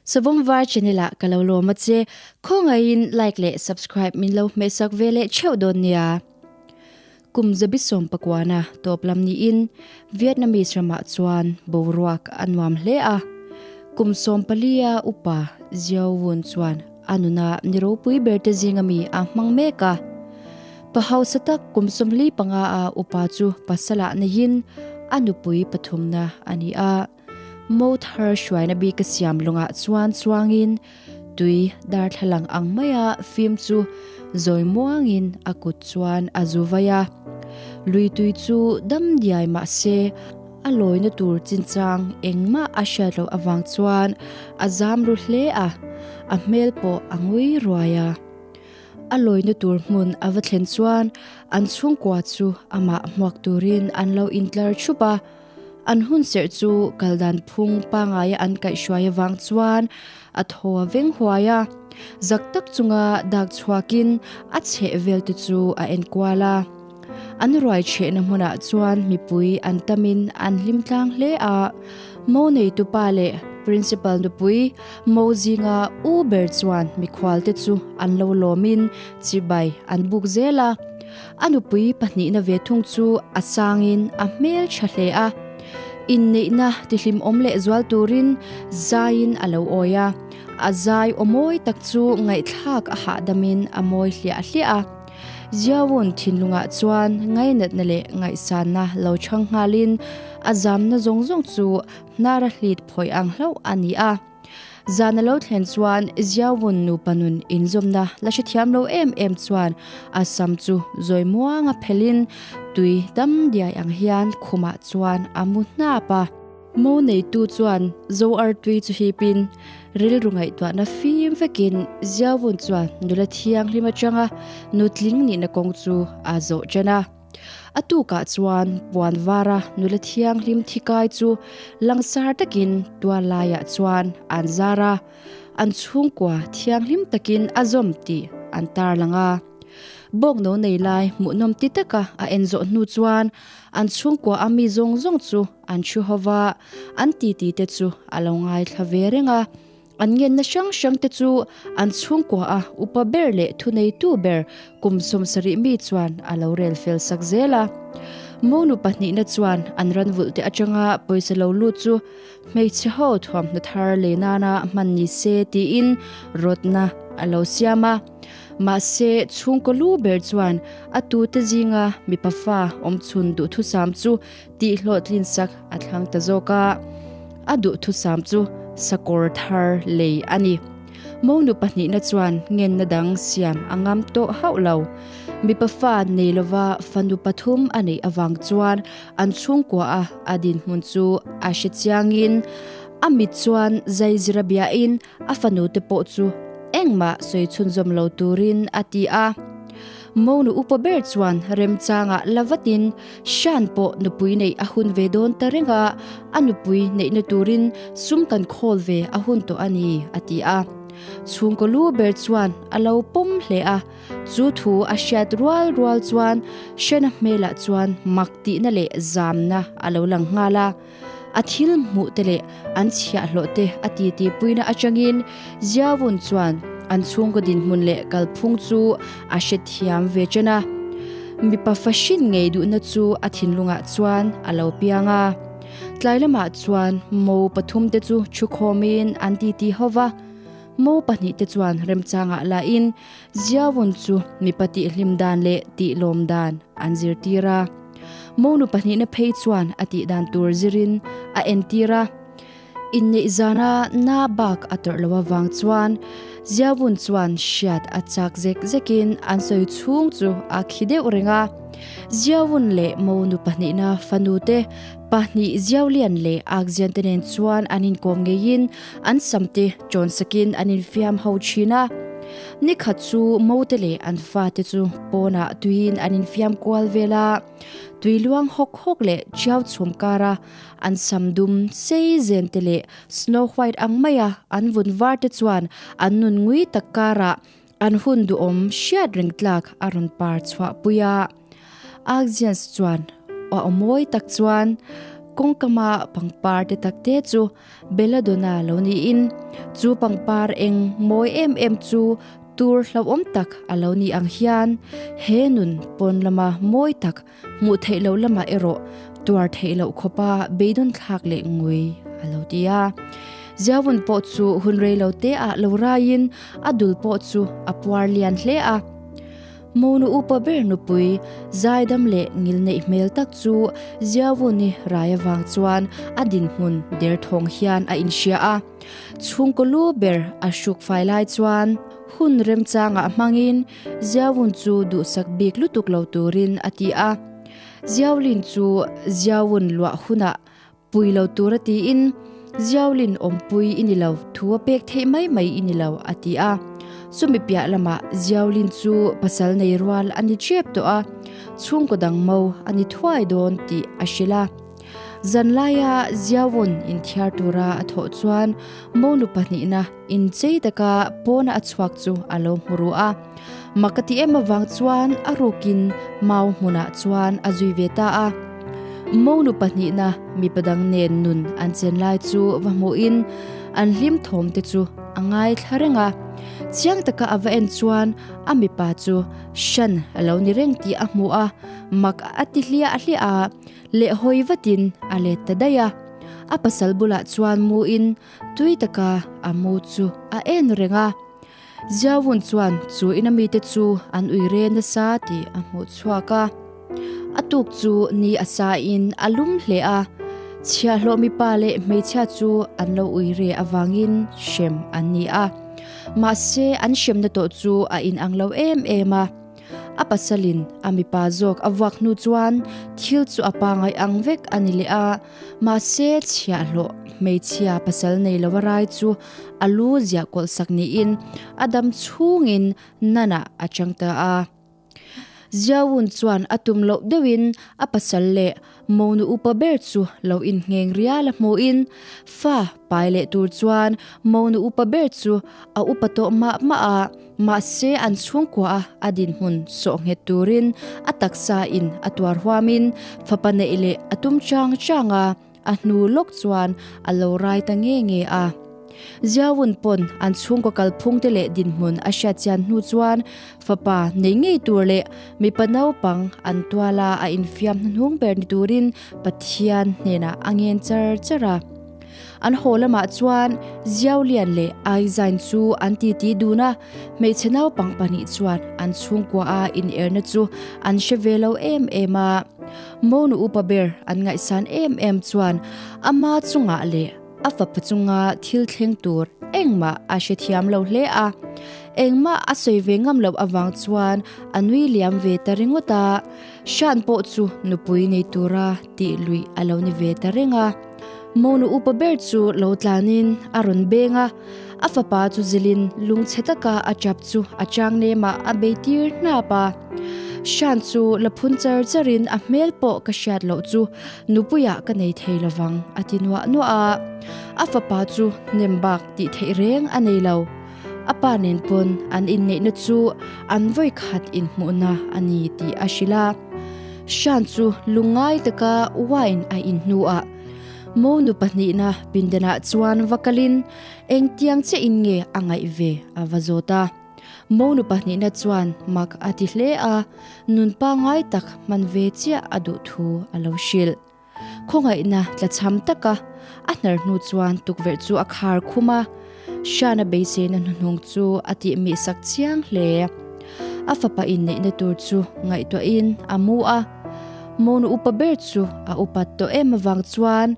Savawm var channel ah ka lo lawm a che, khawngaihin like leh subscribe min lo hmehsak ve leh theuh dawn nia. Kum zabi 19na tawp lam niin Vietnamese ramah chuan boruak a nuam hle a, kum 14 a upa Zio Wun chuan a nuna ni ropui ber te zinga mi a hmang mek a. Pa hausa tak kum 45 a upa chu pasal ah neihin a nupui pathumna a ni a. Mo thar hruaina bik a siam lawngah chuan chuangin tui darthlalang ang maia fim chu zawi muangin a kut chuan a zu vai a. Lui tui chu dam diai mah se a lawina tur chinchang engmah a hriat loh avang chuan a zam ru hle a, a hmel pawh a ngui ruai a. A lawina tur hmun a va thlen chuan an chhungkua chu amah hmuak turin an lo intlar thup a. An hun serh chu kal dan phung pangaia an kaihhruai avang chuan a thaw a veng huai a, zak tak chunga dak chhuakin a chheh vel te chu a en kual a. An ruai chhehna hmunah chuan mipui an tamin an hlim tlang hle a, mo neitupa leh principal nupui mo zinga u ber chuan mikhual te chu an lo lawmin chibai an buk zel a. A nupui pahnihna ve thung chu a sangin a hmel tha hle a, inneihna tihlimawm leh zual turin zaiin a lo awi a, a zai aw mawi tak chu ngaihthlak a hahdamin a mawi hliah hliah a. Ziaun thinlungah chuan ngainatna leh ngaihsanna lo chhang nghalin a zamna zawng zawng chu hnara hlit phawih ang hlauh a ni a. Zan a lo thlen chuan Ziaun nupa nun inzawmna la hrethiam lo em em chuan a sam chu zawi muanga phelin tui dam diai ang hian khumah chuan a mu hnap a. Mo neitu chuan Zoar tui chu hipin rilru ngaihtuahna fim vekin Ziaun chuan nula thianghlim atanga nutling nihna kawng chu a zawh ṭan a. A tukah chuan puan vara nula thianghlim thi kai chu langsar takin tual laiah chuan an zar a, an chhungkua thianghlim takin a zawm tih an tarlang a. Bawk no nei lai hmuhnawm ti taka a en zawh hnu chuan an chhungkua a mi zawng zawng chu an thu ho va, an titi te chu a lo ngaithla ve reng a. An ngenna hrang hrang te chu an chhungkua a upa ber leh thuneitu ber kum 70 mi chuan a lo rel fel sak zel a. Monu pahnihna chuan an ran vulh te atanga pawisa lo lut chu hmeichhe ho thuamhnaw thar lei nana hman ni se tiin rawtna a lo siam a. Mahse chhungkaw lu ber chuan a tute zinga mipa fa awmchhun duhthusam chu tihhlawhtlin sak a thlang ta zawk a, a duhthusam chu sakawr thar lei a ni. Monu pahnihna chuan ngenna dang siam a ngam tawh hauh lo. Mipa fa nei lova fanu pathum a neih avang chuan an chhungkua a a dinhmun chu a hre chiangin a mit chuan zaizira biain A fanute pawh chu engmah sawi chhunzawm lo turin a ti a. Monu upa ber chuan remchangah la vatin Shan pawh nupui neih a hun ve dawn ta reng a, a nupui neihna turin sum kan khawl ve a hun tawh a ni, a ti a. Chhungkaw lu ber chuan a lo pawm hle a, chu thu a hriat rual rual chuan Shana hmelah chuan mak tihna leh zamna a lo lang nghal a. A thil hmuh te leh an chhiahhlawh te a titi puina atangin Ziawun chuan an chhungkaw dinhmun leh kalphung chu a hrethiam ve chen a. Mipa fahrin ngei duhna chu a thinlungah chuan a lo piang a. Tlai lamah chuan mo pathum te chu thukhawmin an titi ho va, mo pahnih te chuan remchangah lahin Ziawun chu mipa tihhlim dan leh tihlawm dan an zirtir a. Monu pahnihna phei chuan a tih dan tur zirin a entir a. Inneih zana na bak a tawrh lo avang chuan Ziawun chuan hriat a chak zek zekin an sawi chhung chu a khi deuh reng a. Ziawun leh monu pahnihna fanu te pahnih Ziaulian leh Akzian te nen chuan an inkawm ngeiin an samte chawn sakin an infiam ho thin a. Nikhat chu mote leh an fate chu pawnah tuiin an infiam kual vel a, tui luang hawk hawk leh chiau chhum kara an sam dum sei zen te leh snow white ang maia an vun var te chuan an nun ngui tak karah an hun duhawm hriat reng tlak a rawn par chhuah pui a. Axians chuan a aw mawi tak chuan. Kawngkama pangpar te tak te chu Belladonna lo niin chu pangpar eng mawi em em chu tur hlauhawm tak a lo ni ang hian he nun pawn lama mawi tak hmuh theih loh lamah erawh tuar theih loh khawpa beidawn thlak leh ngui a lo ti a. Ziavun pawh chu hun rei lo te ah lo raiin a dul pawh chu a puar lian hle a. Monu upa ber nupui zaidam leh ngil neih hmel tak chu Ziavuni rai avang chuan a dinhmun derthawng hian a inhria a. Chhungkaw lu ber a hruk fai lai chuan hun remchangah hmangin Ziaun chu duhsak bik lutuk lo turin a ti a. Ziaulin chu Ziaun luah hunah pui lo tur a tiin, Ziaulin awmpui i ni lo, thu a pek theih mai mai i ni lo a ti a. Chumi piah lamah Ziaulin chu pasal nei rual a ni ṭep tawh a, chhungkaw dang mo a ni thuai dawn tih a hrilh a. Zanlaia Ziaun inthiar tura a thawh chuan monu pahnihna Inchei taka pawna a chhuak chu a lo hmu ru a. Mak a ti em avang chuan a rukin mau hmunah chuan a zui ve ta a. Monu pahnihna mipa dang nen nun an chen lai chu va hmuhin an hlim thawm te chu a ngaithla reng a. Chiang taka a va en chuan a mipa chu hran a lo ni reng tih a hmu a, mak a ti hliah hliah a, lehhawi vatin a let ta daih a. A pasal bulah chuan muin Tui taka a mu chu a en reng a. Ziawun chuan chu ina mite chu an ui re nasa tih a hmuh chhuak a. A tuk chu ni a sa in a lum hle a, chhiahhlawh mipa leh hmeichhia chu an lo ui re avangin hrem an ni a. Mahse an hremna tawh chu a inang lo em em a. A pasalin a mipa zawk a vuak hnu chuan thil chu a pangai ang vek a ni leh a. Mahse, chhiahhlawh hmeichhia pasal nei lova rai chu a lu ziah kawlh sak niin a dam chhungin nanah a chang ta a. Ziaun chuan a tum loh deuhin a pasal leh monu upa ber chu lo inngheng rial a hmuhin fa pai leh tur chuan monu upa ber chu a upa tawh mah mah a. Mahse an chhungkua a a dinhmun sawh nghet turin a taksa in a tuar huamin fapa neih leh a tum chang chang a, a hnu lawk chuan a lo rai ta nge nge a. Ziaun pawn an chhungkaw kalphung te leh dinhmun a hriat chian hnu chuan fapa nei ngei tur leh mipa naupang an tuala a infiam hnuhnung ber ni turin Pathian hnenah a ngen char char a. An haw lamah chuan Ziaulian leh Aizain chu an titi dun a, hmeichhe naupang pahnih chuan an chhungkua a inerna chu an hre ve lo em em a. Monu upa ber an ngaihsan em em chuan ama chungah leh a fapa chunga thil thleng tur engmah a hrethiam lo hle a. Engmah a sawi ve ngam loh avang chuan a nui liam ve ta ringawt a, Hran pawh chu nupui nei tura tih luih a lo ni ve ta reng a. Monu upa ber chu lo tlanin a rawn beng a, a fapa chu zilin lungchhe taka a tap chu a chang nemah a bei tir hnap a. Hran chu la phun char charin a hmel pawh ka hriat loh chu nupuiah ka nei thei lovang a ti nuah nuah a. A fapa chu hnem bak tih theih reng a nei lo. A pa nen pawn an inneihna chu an vawikhat inhmuhna a ni tih a hrilh a. Hran chu lungngai taka wine a in hnuah monu pahnihna pindanah chuan va kalin engtiang chiahin nge a ngaih ve a va zawt a. Monu pahnihna chuan mak a ti hle a, nun pangngai tak hman ve chiah a duh thu a lo hrilh. Khawngaihna tlachham taka a hnar hnu chuan tukverh chu a khar khum a, Hriana beiseina hnuhnung chu a tih mih sak chiang hle. A fapa inneihna tur chu ngaihtuahin a mu a, monu upa ber chu a upat tawh em avang chuan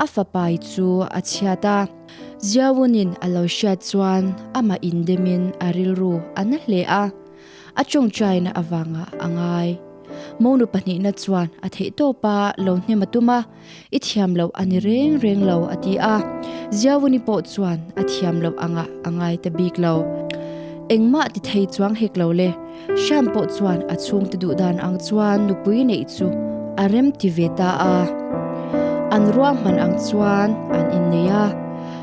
a fapai chu a chhiat a. Ziawunin a lo hriat chuan amah indemin a rilru a na hle a. A tawngtaina avanga a ngai. Monu pahnihna chuan a theih tawp a, lo hnem a tum a, I thiam loh a ni reng reng lo a ti a. Ziawuni pawh chuan a thiam loh angah a ngai ta bik lo. Engmah ti thei chuang hek lo le. Hran pawh chuan a chhungte duh dan ang chuan nupui neih chu a rem ti ve ta a. An ruahman ang chuan an innei a.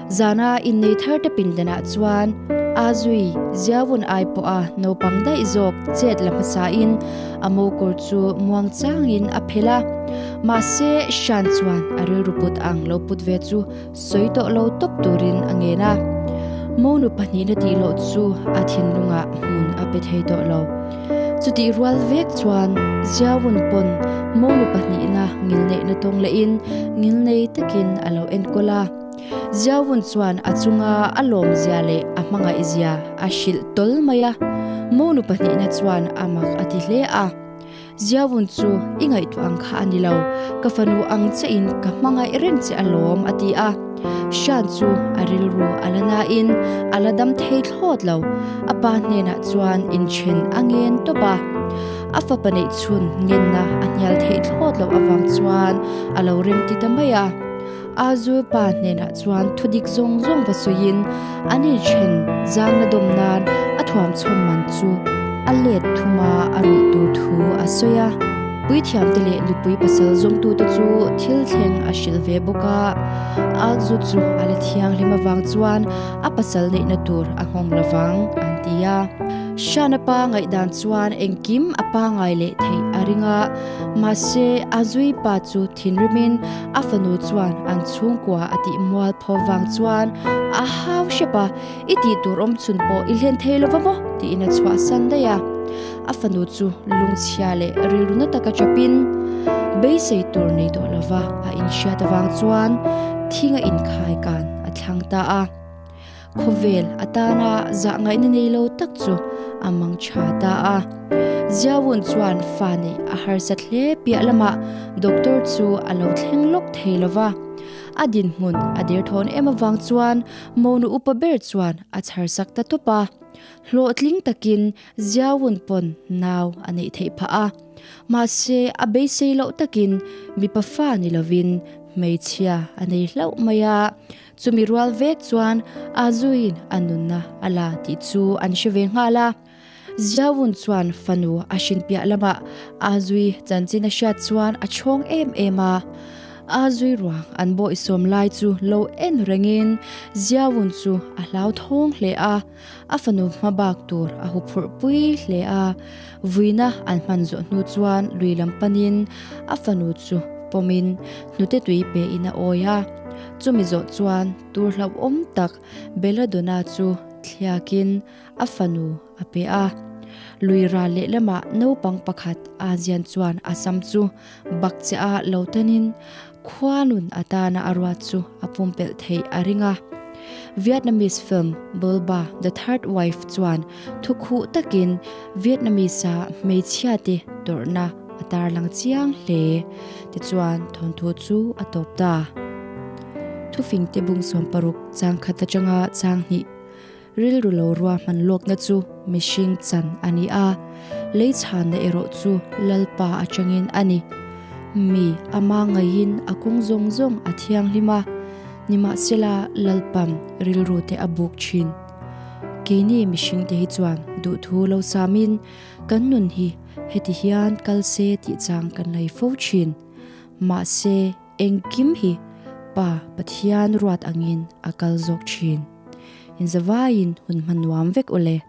Zana innei thar te pindanah chuan a zui Ziaun ai pawha naupang daih zawk chet la hmasain a mokawr chu muang changin a phelh a. Mahse, Shan chuan a rilru put ang lo put ve chu sawi tawh lo tawp turin a ngen a. Monu pahnihna tih loh chu a thinlungah hmun a pe thei tawh lo. Chutih rual vek chuan Ziaun pawn monu pahnihna ngilneihna tawng lehin ngilnei takin a lo enkawl a. Ziaun chuan a chunga a lawmzia leh a hmangaihzia a hrilh tawl mai a. Monu pahnihna chuan a mak a ti hle a. Ziaun chu i ngaihtuah ang kha a ni lo, ka fanu ang che in ka hmangaih reng che alawm a ti a. Hran chu a rilru a la nain a la dam thei thlawt lo, a pa hnenah chuan inthen a ngen tawp a. A fapa neih chhun ngenna a hnial theih thlawt loh avang chuan a lo remti ta mai a. Azul pa hnenah chuan thudik zawng zawng va sawiin an inthen zangna dawm nan a thuamchhawm man chu a let thum a, a rulh tur thu a sawi a. Puithiamte leh nupui pasal zawngtute chu thil thleng a hrilh ve bawk a, Akzu chu a la thianghlim avang chuan a pasal neihna tur a nghawng lovang an ti a. Shana pa ngaihdan chuan engkim a pangai leh theih a ring a, mahse Azui pa chu thinrimin A fanu chuan an chhungkua a tih mual pho vang chuan a hau hrep a, I tih tur awm chhun pawh i hlen thei lo va maw? tiin a chhuahsan daih a. A fanu chu lungchhia leh rilru na taka chapin beisei tur nei tawh lova a inhriat avang chuan thinga inkhai kan a thlang ta a. Khawvel atana zah ngaihna nei lo tak chu a mang tha ta a. Ziaun chuan fa neih a harsat hle piah lamah doctor chu a lo thleng lawk thei lo va. A dinhmun a derthawn em avang chuan monu upa ber chuan a chharsak ta tawp a. Hlawhtling takin Ziaun pawn nau a neih theih phah a. Mahse a beisei loh takin mipa fa ni lovin hmeichhia a nei hlauh mai a. Chumi rual vek chuan Azuiin a nunna a la tih chu an hre ve nghal a. Ziaun chuan fanu a hrin piah lamah Azui chanchin a hriat chuan a chhawng em em a. Azui ruang an bawihsawm lai chu lo en rengin Ziaun chu a hlauthawng hle a. A fanu hma bak tur a huphurh pui hle a. Vuina an hman zawh hnu chuan lui lam panin a fanu chu pawmin hnute tui pein a awi a. Chumi zawh chuan tur hlauhawm tak Belladonna chu thliakin a fanu a pe a. Lui ral lehlamah naupang pakhat Azian chuan a sam chu bakcheh a lo tanin khua nun atana a ruat chu a pumpelh theih a ring a. Vietnamese film Bulba The Third Wife chuan thukhuh takin Vietnamese-a hmeichhiate tawrhna a tarlang chiang hle. Tichuan thawnthu chu a tawp ta. Thufingte bung 60 chang khat atanga chang hnih Rilru lo ruahman lawkna chu mihring chan a ni a, lei chhanna erawh chu Lalpa atangin a ni. Mi ama ngaihin a kawng zawng zawng a thianghlim a, nimahsela Lalpan rilru te a buk thin. Keini mihringte hi chuan duhthu lo samin kan nun hi heti hian kal se tih chang kan lei fo thin. Mahse, Engkim hi Pa Pathian ruat angin a kal zawk thin. Inzavaiin hun hma nuam vek ule.